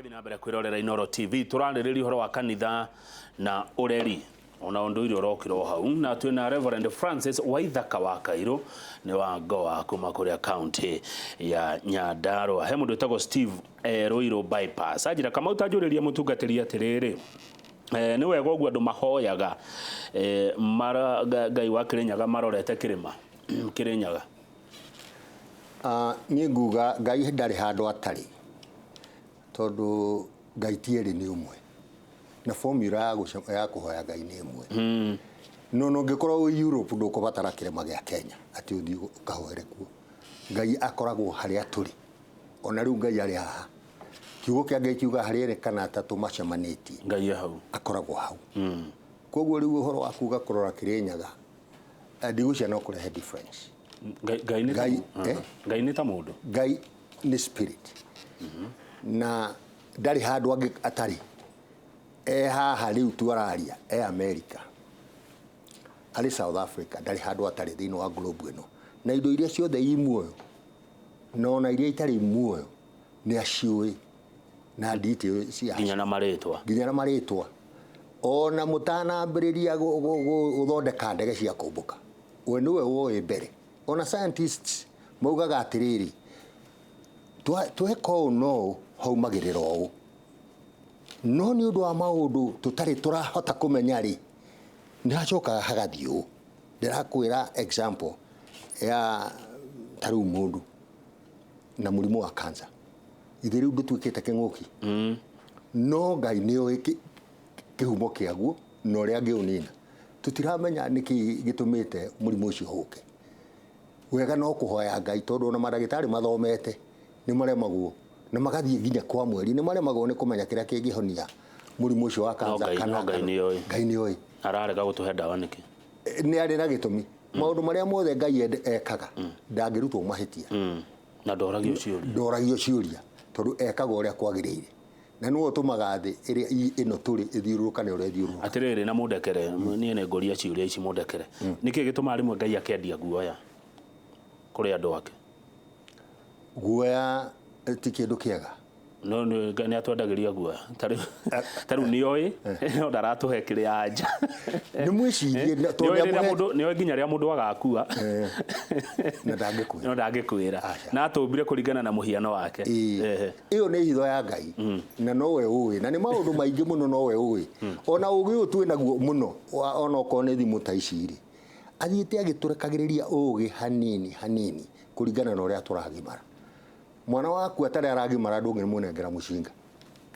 Ũgĩthiĩ na mbere kwĩrorera Inooro TV, tũrarĩrĩria ũhoro wa kanitha na ũreri ona ũndũire ũrokire o hau, na twĩna Reverend Francis Waithaka wa Kairũ nĩ wa Goa kuma kũrĩa county ya Nyandarua. He mũndũ wĩtagwo Steve Ruiru bypass anjĩra Kamau ta njũrĩria mũtungatĩri atĩrĩrĩ, nĩ wega ũguo andũ mahoyaga Ngai wa Kĩrĩnyaga marorete kĩrĩma Kĩrĩnyaga? Niĩ nguga Ngai ndarĩ handũ atarĩ, tondũ Ngai ti erĩ nĩ ũmwe, na formula ya kũhoya Ngai nĩ ĩmwe. No ona ũngĩkorwo wĩ Europe ndũkũbatara kĩrĩma gĩa Kenya atĩ ũthiĩ ũkahoere kuo. Ngai akoragwo harĩa tũrĩ, ona rĩu Ngai arĩ haha. Kiugo kĩa Ngai kiugaga harĩa erĩ kana atatũ macemanĩtie, Ngai e hau, akoragwo hau. Koguo rĩu ũhoro wa kuga kũrora Kĩrĩnyaga, ndigwĩciria no kũrehe difference. Ngai nĩ ta Ngai, eh? Ngai nĩ ta mũndũ. Ngai nĩ spirit na ndarĩ handũ angĩ atarĩ. E haha rĩu twararia, e America, arĩ South Africa, ndarĩ handũ atarĩ thĩinĩ wa globe ĩno. Na indo iria ciothe i muoyo na ona iria itarĩ muoyo nĩ aciũĩ na detail cia nginya na marĩtwa, nginya na marĩtwa. Ona mũtanambĩrĩria gũthondeka ndege cia kũmbũka, we nĩwe woĩ mbere. Ona scientists maugaga atĩrĩrĩ, tweka ũũ na ũũ haumagĩrĩra ũũ, no nĩ ũndũ wa maũndũ tũtarĩ tũrahota kũmenya rĩ, nĩ hacokaga hagathiĩ ũũ. Ndĩrakwĩra example ya ta rĩu mũndũ na mũrimũ wa cancer, ithe rĩu ndũtuĩkĩte kĩng'ũki, no Ngai nĩ oĩ kĩhumo kĩaguo na ũrĩa angĩũnina. Tũtiramenya nĩkĩ gĩtũmĩte mũrimũ ũcio ũke. Wega no kũhoya Ngai, tondũ ona mandagĩtarĩ mathomete nĩ maremagwo, na magathiĩ nginya kwa mweri, nĩ maremagwo nĩ kũmenya kĩrĩa kĩngĩhonia mũrimũ ũcio wa cancer. Ngai, kana no Ngai nĩ oĩ. Ngai nĩ oĩ. Ararega gũtũhe ndawa nĩkĩ? Nĩ arĩ na gĩtũmi. Maũndũ marĩa mothe Ngai ekaga, ndangĩrutwo mahĩtia. Na ndoragio ciũria. Ndoragio ciũria, tondũ ekaga ũrĩa kwagĩrĩire. Na nĩwe ũtũmaga thĩ ĩrĩa ĩno tũrĩ ĩthiũrũrũkane ũrĩa ĩthiũrũrũkaga. Atĩrĩrĩ, na mũndekere, niĩ nĩ ngũria ciũria ici mũndekere. Nĩkĩ gĩtũmaga rĩmwe Ngai akendia guoya kũrĩ andũ ake? Guoya ti kĩndũ kĩega. No nĩ atwendagĩria guoya. Ta rĩu nĩ oĩ, no ndaratũhe kĩrĩa anja. Nĩ mwĩcirie, tondũ Nĩ oĩ rĩrĩa nĩamũhe- mũndũ, nĩ oĩ nginya rĩrĩa mũndũ agakua. Na ndangĩkwĩra. No ndangĩkwĩra. Aca. Na atũmbire kũringana na mũhiano wake. Ĩĩ. Ĩyo nĩ hitho ya Ngai na nowe ũĩ, na nĩ maũndũ maingĩ mũno nowe ũĩ. Ona ũgĩ ũyũ twĩ naguo mũno, ona okorwo nĩ thimũ ta ici rĩ, athiĩte agĩtũrekagĩrĩria ũgĩ hanini hanini kũringana na ũrĩa tũragimara. Mwana waku atarĩ aragimara ndũngĩmũnengera mũcinga,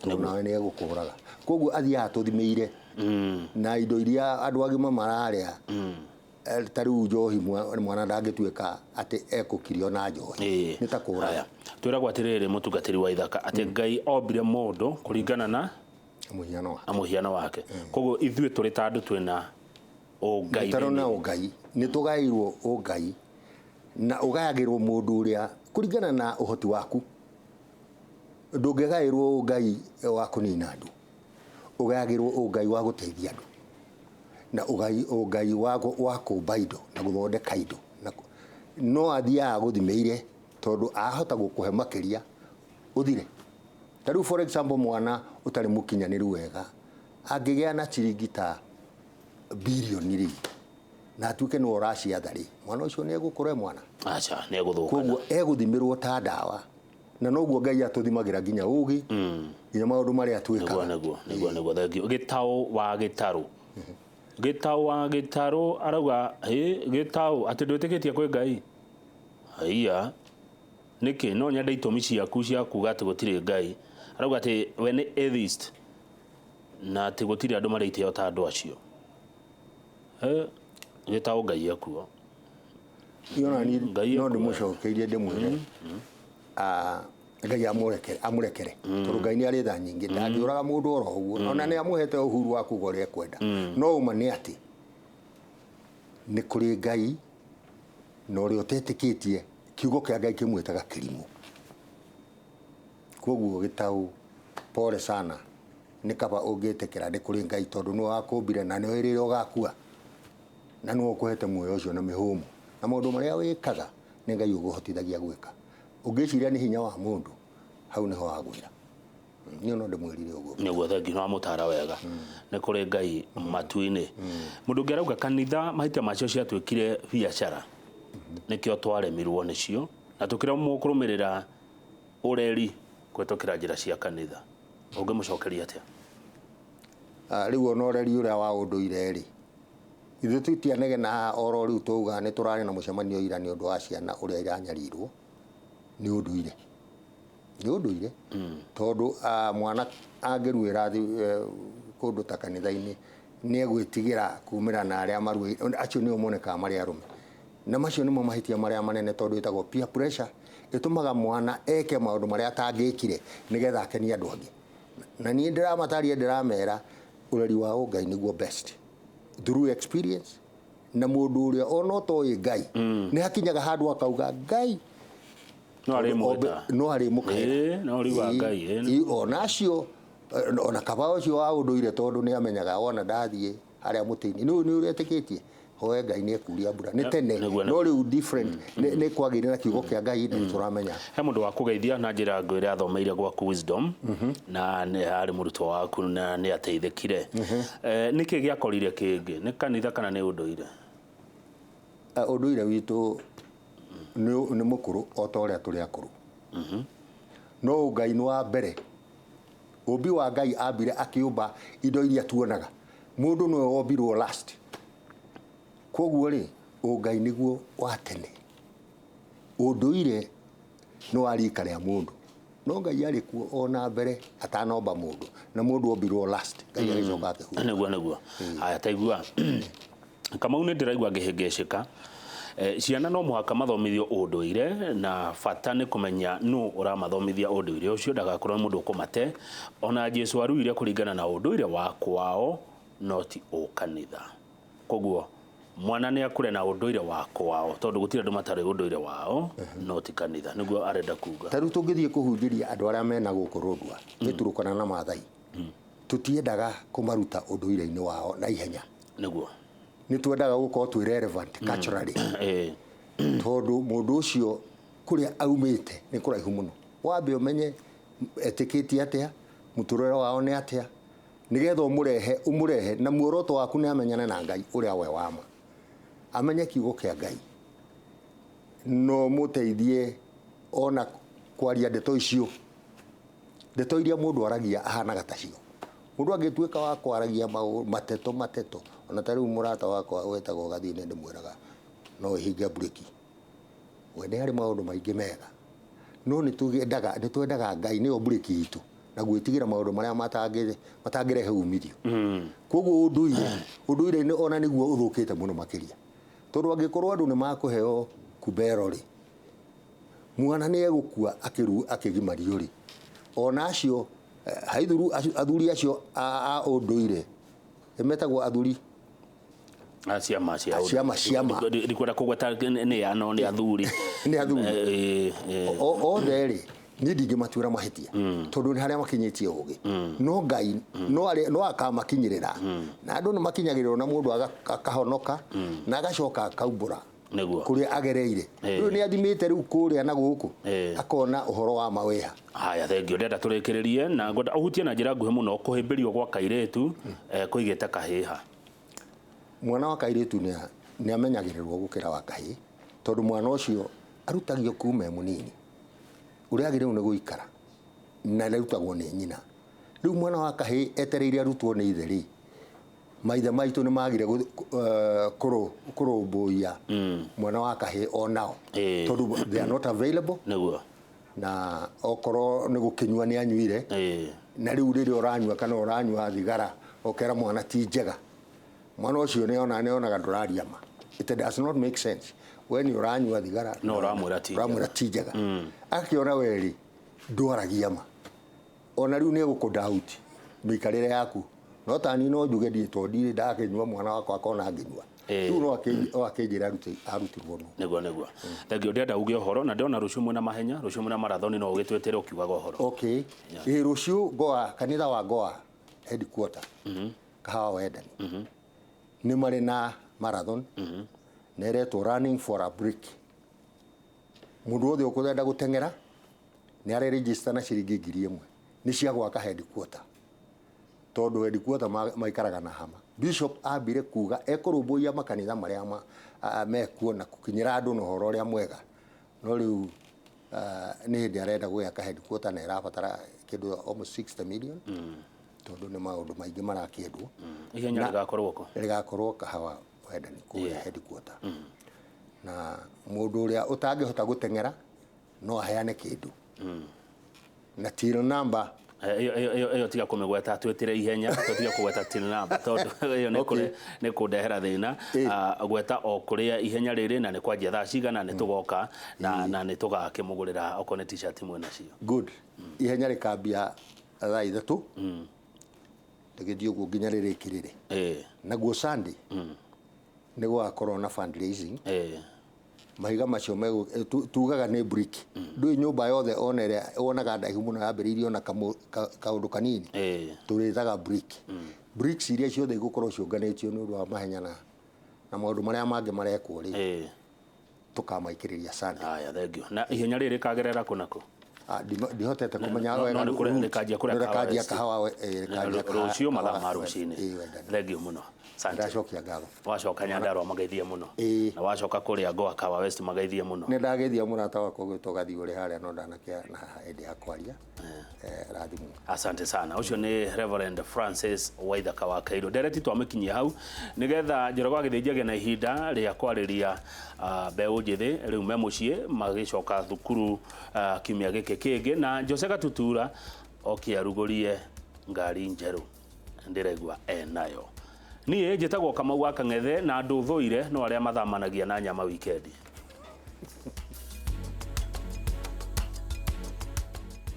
tondũ nawe nĩ egũkũraga. Koguo athiaga atũthimĩire na indo iria andũ agima mararĩa, ta rĩu njohi, mwana ndangĩtuĩka atĩ ekũkirio na njohi, nĩ ta kũraga. Twĩragwo atĩrĩrĩ, mũtungatĩri wa ithaka, atĩ Ngai ombire mũndũ kũringana na mũhiano wake. Na mũhiano wake. Koguo ithuĩ tũrĩ ta andũ twĩna ũngai. Tũtarĩ na ũngai, nĩ tũgaĩirwo ũngai, na ũgayagĩrwo mũndũ ũrĩa kũringana na ũhoti waku. Ndũngĩgaĩrwo ũngai wa kũnina andũ, ũgayagĩrwo ũngai wa gũteithia andũ, na ũngai wa kũmba indo na gũthondeka indo. No athiaga agũthimĩire, tondũ ahota gũkũhe makĩria ũthire. Ta rĩu for example, mwana ũtarĩ mũkinyanĩru wega angĩgĩa na ciringi ta birioni rĩ, na atuĩke nĩwe ũraciatha rĩ, mwana ũcio nĩ egũkũra e mwana? Aca, nĩ egũthũka. Koguo egũthimĩrwo ta ndawa, na noguo Ngai atũthimagĩra nginya ũgĩ, nginya maũndũ marĩa twĩkaga. Nĩguo, nĩguo, nĩguo, thank you. Gĩtaũ wa gĩtarũ. Gĩtaũ wa gĩtarũ arauga, hĩ, gĩtaũ, atĩ ndwĩtĩkĩtie kwĩ Ngai? Haiya, nĩkĩ? No nyende itũmi ciaku cia kuga atĩ gũtirĩ Ngai. Arauga atĩ we nĩ atheist, na atĩ gũtirĩ andũ marĩ itĩo ta andũ acio. Gĩtaũ Ngai ekuo. Niĩ ona niĩ Ngai no ekuo. ndĩmũcokeirie ndĩmwĩre, Ngai amũrekere, amũrekere. Tondũ Ngai nĩ arĩ tha nyingĩ, ndangĩũraga mũndũ oro ũguo. Ona nĩ amũhete uhuru wa kuga ũrĩa ekwenda. No ũma nĩ atĩ nĩ kũrĩ Ngai, na ũrĩa ũtetĩkĩtie kiugo kĩa Ngai kĩmwĩtaga kĩrimũ. Koguo gĩtaũ, pole sana, nĩ kaba ũngĩtĩkĩra nĩ kũrĩ Ngai, tondũ nĩwe wakũmbire na nĩwe rĩrĩa ũgakua, na nĩwe ũkũhete muoyo ũcio na mĩhũmũ, na maũndũ marĩa wĩkaga nĩ Ngai ũkũhotithagia gwĩka. Ũngĩciria nĩ hinya wa mũndũ, hau nĩho wagwĩra. Niĩ no ndĩmwĩrire ũguo. Nĩguo, thengi, no amũtara wega nĩ kũrĩ Ngai matu-inĩ. Mũndũ ũngĩ arauga kanitha mahĩtia macio ciatuĩkire biacara, nĩkĩo twaremirwo nĩcio na tũkĩremwo kũrũmĩrĩra ũreri kũhetũkĩra njĩra cia kanitha. Ũngĩmũcokeria atĩa? Rĩu ona ũreri ũrĩa wa ũndũire rĩ, ithuĩ tũtianegena haha oro rĩu twauga nĩ tũrarĩ na mũcemanio ira nĩ ũndũ wa ciana ũrĩa iranyarirwo nĩ ũndũire, nĩ ũndũire, tondũ mwana angĩruĩra kũndũ ta kanitha-inĩ nĩ egwĩtigĩra kumĩra na arĩa maruĩ acio nĩo monekaga marĩ arũme, na macio nĩmo mahĩtia marĩa manene, tondũ ĩtagwo peer pressure, ĩtũmaga mwana eke maũndũ marĩa atangĩkire nĩgetha akenie andũ angĩ. Na niĩ ndĩramataria, ndĩramera ũreri wa ũngai nĩguo best through experience, na mũndũ ũrĩa ona ũtoĩ Ngai nĩ hakinyaga handũ akauga Ngai no arĩmwĩta. No arĩmũkaĩra. Ĩĩ, no riuga Ngai, ĩĩ. Ona acio ona kaba ũcio wa ũndũire, tondũ nĩ amenyaga wona ndathiĩ harĩa mũtĩ-inĩ nĩ ũretĩkĩtie hoe Ngai nĩ ekuria mbura nĩ tene. No rĩu different nĩ kwagĩire na kiugo kĩa Ngai na nĩ tũramenya. He mũndũ wa kũgeithia na njĩra ngwĩre athomeire gwaku Wisdom na nĩ arĩ mũrutwo waku na nĩ ateithĩkire. Nĩkĩ gĩakorire kĩngĩ, nĩ kanitha kana nĩ ũndũire? Ũndũire witũ nĩ mũkũrũ o ta ũrĩa tũrĩ akũrũ, no Ngai nĩ wa mbere. Ũmbi wa Ngai ambire akĩũmba indo iria tuonaga, mũndũ nĩwe wombirwo last. Koguo rĩ, ũngai nĩguo wa tene, ũndũire nĩ wa rika rĩa mũndũ, no Ngai arĩ kuo ona mbere atanomba mũndũ, na mũndũ ombirwo last, Ngai agĩcoka akĩhurũka. Nĩguo. Haya, taigua Kamau, nĩ ndĩraigua ngĩhĩngĩcĩka. Ciana no mũhaka mathomithio ũndũire, na bata nĩ kũmenya nũ ũramathomithia ũndũire ũcio, ndagakorwo nĩ mũndũ ũkũmate. Ona Jesu aruire kũringana na ũndũire wa kwao, no ti ũkanitha. Koguo mwana nĩ akũre na ũndũire wa kwao, tondũ gũtirĩ andũ matarĩ ũndũire wao, no ti kanitha, nĩguo arenda kuga. Ta rĩu tũngĩthiĩ kũhunjĩria andũ arĩa mena gũkũ Rũndua nĩ Turukana na Maathai, tũtiendaga kũmaruta ũndũire-inĩ wao na ihenya. Nĩ twendaga gũkorwo twĩ relevant culturally, tondũ mũndũ ũcio kũrĩa aumĩte nĩ kũraihu mũno. Wambe ũmenye etĩkĩtie atĩa, mũtũrĩre wao nĩ atĩa, nĩgetha ũmũrehe ũmũrehe na muoroto waku nĩ amenyane na Ngai ũrĩa we wama, amenye kiugo kĩa Ngai, no mũteithie ona kwaria ndeto icio, ndeto iria mũndũ aragia ahanaga tacio. Mũndũ angĩtuĩka wa kwaragia mateto mateto, ona ta rĩu mũrata wakwa wetagwo Gathiĩ, nĩ ndĩmwĩraga no ĩhinge mburĩki, we nĩ harĩ maũndũ maingĩ mega, no nĩ twendaga Ngai nĩyo mburĩki itũ na gwĩtigĩra maũndũ marĩa matangĩrehe umithio. Koguo ũndũire nĩ ona nĩguo ũthũkĩte mũno makĩria, tondũ angĩkorwo andũ nĩ makũheo kumbero rĩ, mwana nĩ egũkua akĩgimario rĩ, ona acio haithuru athuri acio a ũndũire metagwo athuri. A ciama cia Ciama, ciama. Ndikwenda kũgweta nĩ ya, no nĩ athuri. Nĩ athuri. Othe rĩ, niĩ ndingĩmatuĩra mahĩtia, tondũ nĩ harĩa makinyĩtie ũgĩ, no Ngai no akamakinyĩrĩra, na andũ nĩ makinyagĩrĩrwo na mũndũ akahonoka na agacoka akaumbũra kũrĩa agereire. Rĩu nĩ athimĩte rĩu kũrĩa na gũkũ, akona ũhoro wa mawĩha. Haya, thengio. Ndenda tũrĩkĩrĩrie na ngwenda ũhutie na njĩra nguhĩ mũno kũhĩmbĩrio gwa kairĩtu kũigĩte kahĩha. Mwana wa kairĩtu nĩ amenyagĩrĩrwo gũkĩra wa kahĩĩ, tondũ mwana ũcio arutagio kuma e mũnini ũrĩa agĩrĩirwo nĩ gũikara, na arutagwo nĩ nyina. Rĩu mwana wa kahĩĩ etereire arutwo nĩ ithe rĩ, maithe maitũ nĩ magire kũrũmbũiya mwana wa kahĩĩ onao, tondũ they are not available. Na okorwo nĩ gũkĩnyua nĩ anyuire, na rĩu rĩrĩa ũranyua kana ũranyua thigara ũkera mwana ti njega, mwana ũcio nĩ onaga ndũraria ma. It does not make sense, we nĩ ũranyua thigara No ũramwĩra ti njega. Ũramwĩra ti njega, akĩona we rĩ ndwaragia ma. Ona rĩu nĩ egũkũ doubt mĩikarĩre yaku. No tani no njuge ndiĩ, tondũ ndirĩ ndakĩnyua, mwana wakwa akona ngĩnyua. Rĩu no akĩnjĩra arutirwo no. Nĩguo, thengio. Ndĩrenda uge ũhoro na ndĩrona rũciũ mwĩna mahenya, rũciũ mwĩna marathoni, no ũgĩtwĩtĩre ũkiugaga ũhoro. Okay, ĩ rũciũ Goa, kanitha wa Goa headquarter, Kahawa Wendani, nĩ marĩ na marathon na ĩretwo Running for a Break. Mũndũ wothe ũkwenda gũteng'era nĩ are register na ciringi 1,000. Nĩ cia gwaka headquarter, tondũ headquarter maikaraga na hama. Bishop ambire kuga ekũrũmbũiya makanitha marĩa mekuo na gũkinyĩra andũ na ũhoro ũrĩa mwega, no rĩu nĩ hĩndĩ arenda gwĩaka headquarter na ĩrabatara kĩndũ almost 60 million, tondũ nĩ maũndũ maingĩ marakĩendwo. Ihenya rĩgakorwo kũ? Rĩgakorwo Kahawa Wendani kũrĩa headquarter, na mũndũ ũrĩa ũtangĩhota gũteng'era no aheane kĩndũ na till number. Ĩyo tiga kũmĩgweta, twĩtĩre ihenya, tũtige kũgweta till number tondũ ĩyo nĩ nĩ kũndehera thĩna. Gweta o kũrĩa ihenya rĩrĩ na nĩ kwanjia thaa cigana, nĩ tũgoka na nĩ tũgakĩmũgũrĩra okorwo nĩ t-shirt mwĩ nacio. Good. Ihenya rĩkambia thaa 3, rĩgĩthiĩ ũguo nginya rĩrĩkĩrĩre. Naguo Sunday nĩ gũgakorwo na fundraising. Mahiga macio tugaga nĩ brick. Ndũĩ nyũmba yothe ona ĩrĩa wonaga ndaihu mũno yambĩrĩirio na kaũndũ kanini, tũrĩtaga brick. Bricks iria ciothe igũkorwo ciũnganĩtio nĩ ũndũ wa mahenya na maũndũ marĩa mangĩ marekwo rĩ, tũkamaikĩrĩria Sunday. Haya, thank you. Na ihenya rĩrĩ rĩkagerera kũ na kũ? Ndihotete kũmenya No, wega no, nĩ route. rĩkanjia kũrĩa No, Kahawa rĩkanjia West. Kahawa rĩkanjia Rũciũ mathaa ma Kahawa rũcinĩ. Wendani. Thank you mũno. Asante. Ndacokia ngatho. Wacoka Nyandarua mageithie mũno. Na wacoka kũrĩa Goa Kahawa West mageithie mũno. Nĩ ndageithia mũrata wakwa ũgwĩtwo Gathiĩ ũrĩ harĩa, no ndanakĩa na hĩndĩ ya kwaria. Rathimwo. Asante sana. Ũcio nĩ Reverend Francis Waithaka wa Kairũ. Ndereti twamĩkinyia hau nĩgetha Njoroge wa Gĩthĩnji agĩe na ihinda rĩa kwarĩria mbeũ njĩthĩ rĩu me mũciĩ magĩcoka thukuru kiumia gĩkĩ kĩngĩ, na Jose Gatutura oke arugũrie ngari njerũ ndĩraigua enayo. Niĩ njĩtagwo Kamau wa Kang'ethe na ndũthũire no arĩa mathamanagia na nyama wikendi.